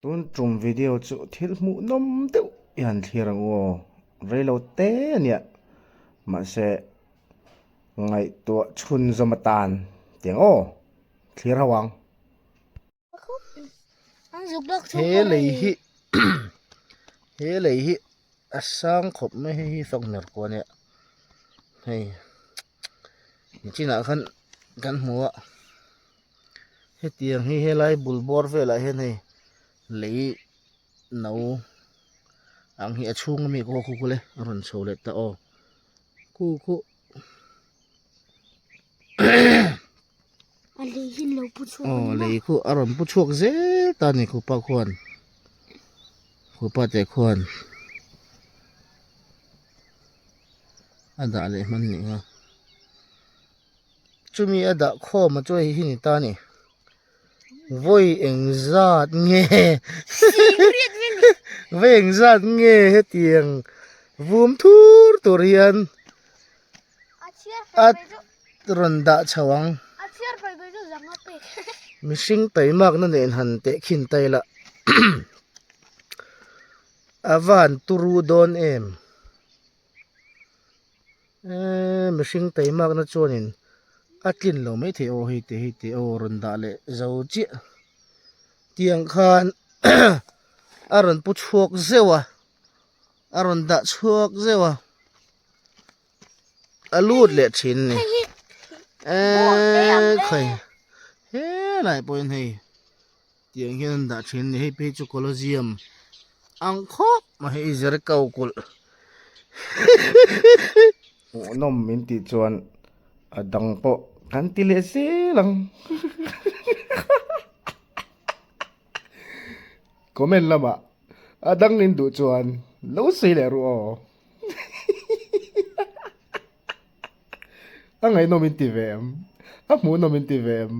Tun tum video chu thil hmuh nawm deuh i han thlir ang u aw, reilo te a nia mahse ngaihtuah chhunzawm atan tiang aw thlir ho ang. He lei hi he lei hi a sang khawp mai hei hi fakner kuah a nia hei nichinah khan kan hmu a. Hetiang hi helai bul bawr velah hian hei lei no ang hi a chhung ami khu khu le a rawn chho leh ta aw khu khu a lei hi lo pu chhuak aw lei khu a rawn pu chhuak zel ta a ni khupa khuan khupa te khuan a dah leh hman nih kha. Chumi a dah khawm a chu hei hi ni ta a ni. Vawi eng zat nge vawi eng zat nge hetiang vum thur tur hian a rawn dah chho ang. Mihring taimakna nen han tehkhin ta ila a van turu dawn em. Eee mihring teimakna chuanin a tlin lo maithei aw hei te hei te aw rawn dah leh zo chiah tiang khan a rawn pu chhuak zeuh a a rawn dah chhuak zeuh a a lut leh thin a ni eee khawi helai pawhin hei. Tiang hian an dah thin a ni hei phei chu Colosseum ang khawp mai hei Jericho kulh Hmuhnawm min tih chuan a dang pawh kan ti leh zel ang Comment lamah a dang in duh chuan lo sawi leh ru aw A ngaihnawm in ti ve em? A hmuhnawm in ti ve em?